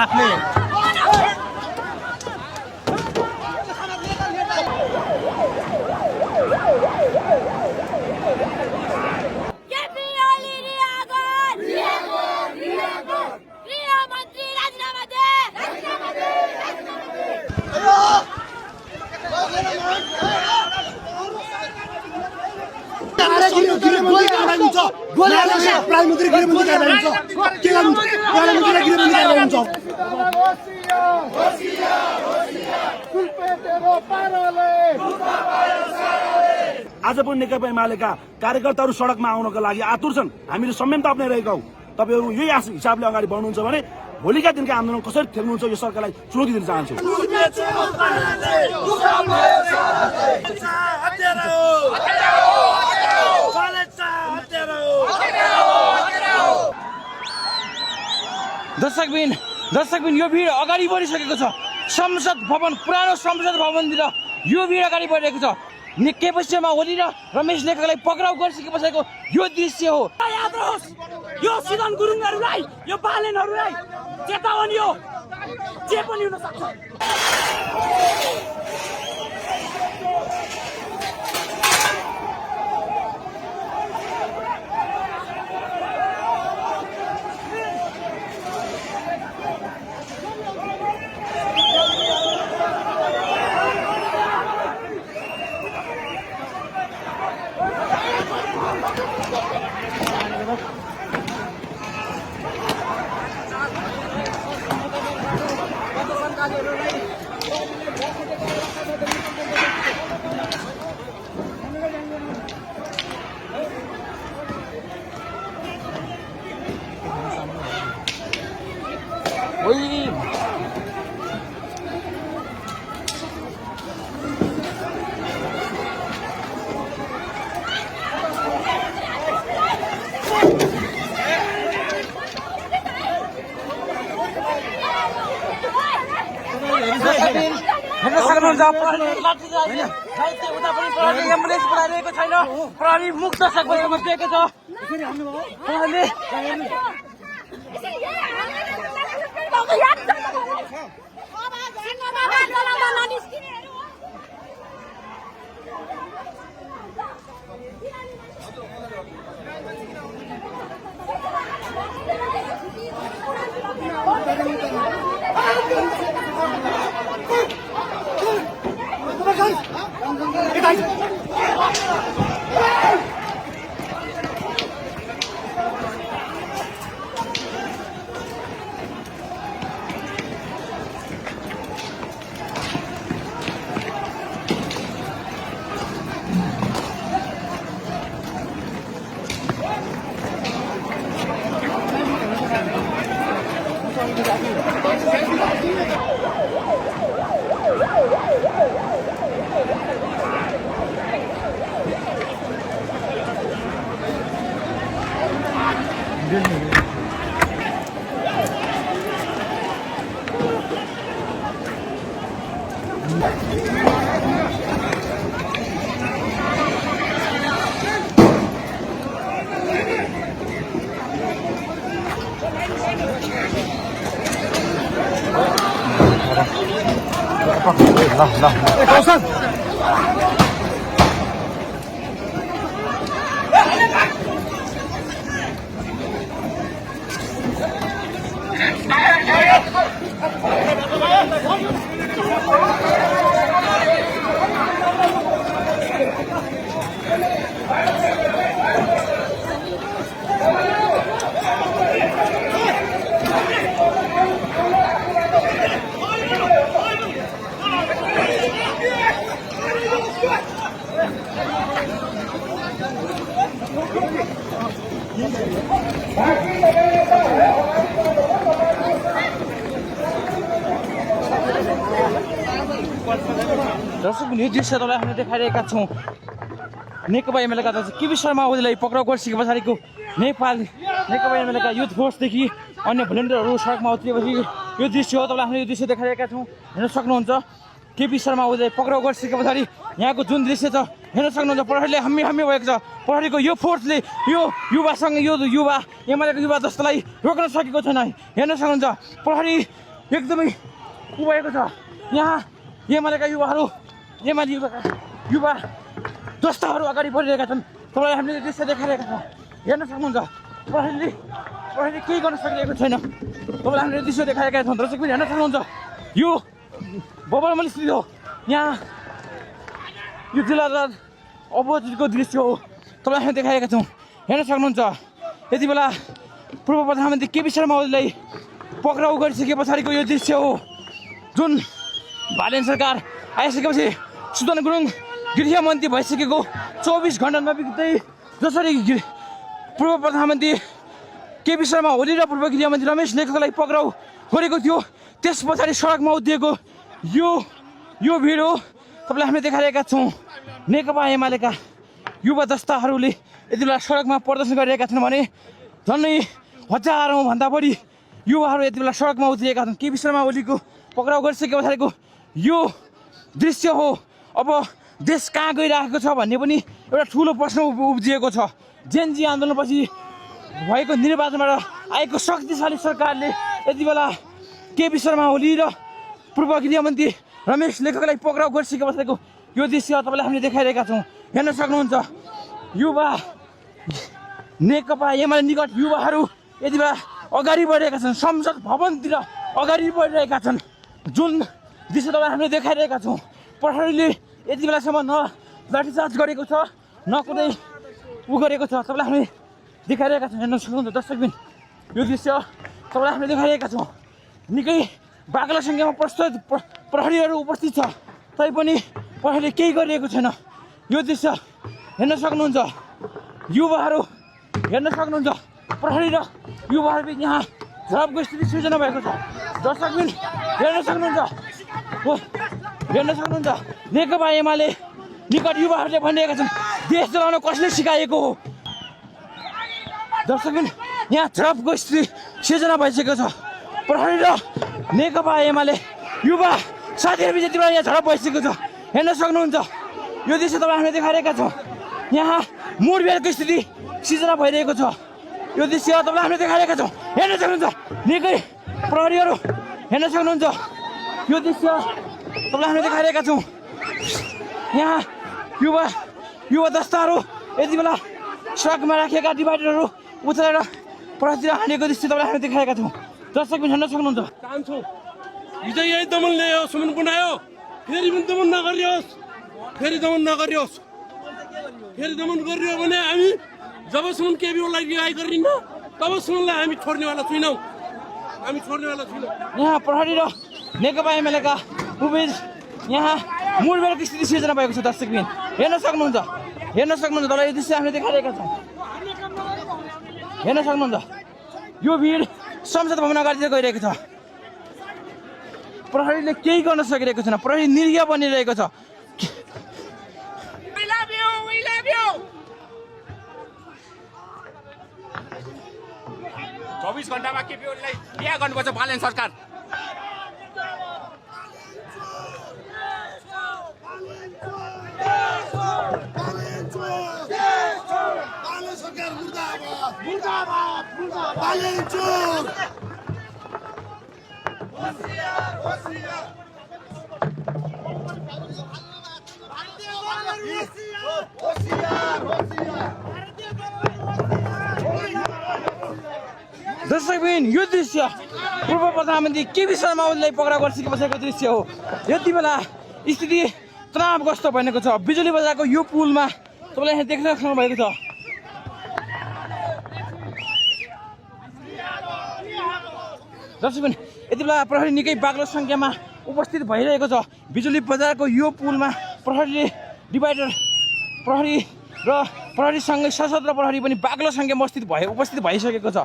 आफ्नै प्रधानमन्त्री गृहमन्त्री के आज पनि नेकपा एमालेका कार्यकर्ताहरू सडकमा आउनका लागि आतुर छन्। हामीले संयम त अप्नाइरहेका हौं। तपाईहरु यही हिसाबले अगाडि बढ्नुहुन्छ भने भोलिका दिनका आन्दोलन कसरी थेक्नुहुन्छ यो सरकारलाई चुनौती दिन चाहन्छु। दर्शकबिन यो भिड अगाडि बढिसकेको छ। संसद भवन पुरानो संसद भवनतिर यो भिड अगाडि बढिरहेको छ। केपी ओली र रमेश लेखकलाई पक्राउ गरिसके पछाडिको यो दृश्य हो। याद रहोस् यो सिदन गुरुङहरूलाई यो बालेनहरूलाई चेतावनी हो, जे पनि हुन सक्छ। एम्बुलेन्स बोलाइरहेको छैन। प्रहरी मुक्त दर्शकबाट बसिरहेको छ। दर्शक यो दृश्य तपाईँलाई हामीले देखाइरहेका छौँ। नेकपा एमालेका केपी शर्मा ओलीलाई पक्राउ गरिसके पछाडिको नेपाल नेकपा एमालेका युथ फोर्सदेखि अन्य भोलिन्टियरहरू सडकमा उत्रिएपछि यो दृश्य हो। तपाईँलाई हामीले यो दृश्य देखाइरहेका छौँ। हेर्न सक्नुहुन्छ केपी शर्मा ओलीलाई पक्राउ गरिसके पछाडि यहाँको जुन दृश्य छ हेर्न सक्नुहुन्छ। प्रहरीले हामी भएको छ। प्रहरीको यो फोर्सले यो युवासँग यो युवा एमालेको युवा जस्तोलाई रोक्न सकेको छैन। हेर्न सक्नुहुन्छ प्रहरी एकदमै उ भएको छ। यहाँ एमालेका युवाहरू युवा जस्ताहरू अगाडि बढिरहेका छन्। तपाईँलाई हामीले दृश्य देखाइरहेका छौँ, हेर्न सक्नुहुन्छ। प्रहरीले केही गर्न सकिरहेको छैन। तपाईँलाई हामीले दृश्य देखाइरहेका छौँ, दर्शक पनि हेर्न सक्नुहुन्छ। यो बबरमल स्थित हो। यहाँ यो जिल्ला अपोजिटको दृश्य हो, तपाईँलाई हामी देखाइरहेका छौँ, हेर्न सक्नुहुन्छ। यति बेला पूर्व प्रधानमन्त्री केपी शर्मा ओलीलाई पक्राउ गरिसके पछाडिको यो दृश्य हो, जुन बालेन सरकार आइसकेपछि सुदन गुरुङ गृहमन्त्री भइसकेको 24 घण्टा नबित्दै जसरी पूर्व प्रधानमन्त्री केपी शर्मा ओली र पूर्व गृहमन्त्री रमेश लेखकलाई पक्राउ गरेको थियो, त्यस पछाडि सडकमा उत्रिएको यो भिड हो, तपाईँलाई हामीले देखाइरहेका छौँ। नेकपा एमालेका युवा जस्ताहरूले यति बेला सडकमा प्रदर्शन गरिरहेका छन् भने झन्डै हजारौँ भन्दा बढी युवाहरू यति बेला सडकमा उत्रिएका छन्। केपी शर्मा ओलीको पक्राउ गरिसके पछाडिको यो दृश्य हो। अब देश कहाँ गइरहेको छ भन्ने पनि एउटा ठुलो प्रश्न उब्जिएको छ। जेनजी आन्दोलनपछि भएको निर्वाचनबाट आएको शक्तिशाली सरकारले यति बेला केपी शर्मा ओली र पूर्व गृहमन्त्री रमेश लेखकलाई पक्राउ गरिसके पछाडिको यो दृश्य तपाईँलाई हामीले देखाइरहेका छौँ, हेर्न सक्नुहुन्छ। युवा नेकपा एमाले निकट युवाहरू यति बेला अगाडि बढिरहेका छन्, संसद भवनतिर अगाडि बढिरहेका छन्, जुन दृश्य तपाईँलाई हामीले देखाइरहेका छौँ। प्रहरीले यति बेलासम्म न लाठीचार्ज गरेको छ, न कुनै उ गरेको छ, तपाईँलाई हामीले देखाइरहेका छौँ, हेर्न सक्नुहुन्छ दर्शकबिन। यो दृश्य तपाईँलाई हामीले देखाइरहेका छौँ। निकै बाक्लो सङ्ख्यामा प्रहरीहरू उपस्थित छ, तैपनि प्रहरीले केही गरिएको छैन। यो दृश्य हेर्न सक्नुहुन्छ, युवाहरू हेर्न सक्नुहुन्छ। प्रहरी र युवाहरू बिच यहाँ झडपको स्थिति सृजना भएको छ, दर्शकबिन हेर्न सक्नुहुन्छ। नेकपा एमाले निकट युवाहरूले भनिरहेका छन् देश चलाउन कसले सिकाएको हो। दर्शकबिन यहाँ झडपको स्थिति सिर्जना भइसकेको छ। प्रहरी र नेकपा एमाले युवा साथीहरू बिच यति बेला यहाँ झडप भइसकेको छ, हेर्न सक्नुहुन्छ। यो दृश्य तपाईँ हामीले देखाइरहेका छौँ। यहाँ मुठभेडको स्थिति सिर्जना भइरहेको छ, यो दृश्य तपाईँलाई हामीले देखाइरहेका छौँ, हेर्न सक्नुहुन्छ। निकै प्रहरीहरू हेर्न सक्नुहुन्छ। यो दृश्य तपाईँलाई हामीले देखाइरहेका छौँ। यहाँ युवा दस्ताहरू यति बेला सडकमा राखिएका डिभाइडरहरू उचालेर प्रहरीतिर हानेको दृश्य तपाईँलाई हामीले देखाएका छौँ, दर्शक पनि हेर्न सक्नुहुन्छ। चाहन्छौँ हिजो यही दमन ल्यायो, सुमन बनायो, फेरि पनि दमन नगरियोस्, फेरि दमन गरियो भने हामी जबसम्म केपी ओलीलाई रिहाई गरिन्न तबसम्मलाई हामी छोड्नेवाला छैनौँ। यहाँ प्रहरी र नेकपा एमालेका उबीच यहाँ मुठभेडको स्थिति सिर्जना भएको छ, दर्शकबिन हेर्न सक्नुहुन्छ। तपाईँ यो दृश्य हामीले देखाइरहेका छौँ, हेर्न सक्नुहुन्छ। यो भिड संसद भवन अगाडितिर गइरहेको छ, प्रहरीले केही गर्न सकिरहेको छैन, प्रहरी निरीह बनिरहेको छ। 24 घण्टामा केपी ओलीलाई बिहा गर्नुपर्छ बालेन सरकार। दर्शकबिन यो दृश्य पूर्व प्रधानमन्त्री केपी शर्मा ओलीलाई पक्राउ गरिसके पछाडिको दृश्य हो। यति बेला स्थिति तनावग्रस्त बनेको छ। बिजुली बजारको यो पुलमा तपाईँलाई यहाँ देख्न सक्नुभएको छ। दर्शकबिन यति बेला प्रहरी निकै बाक्लो सङ्ख्यामा उपस्थित भइरहेको छ। बिजुली बजारको यो पुलमा प्रहरीले डिभाइडर प्रहरी र प्रहरीसँगै सशस्त्र प्रहरी पनि बाक्लो सङ्ख्यामा उपस्थित भइसकेको छ।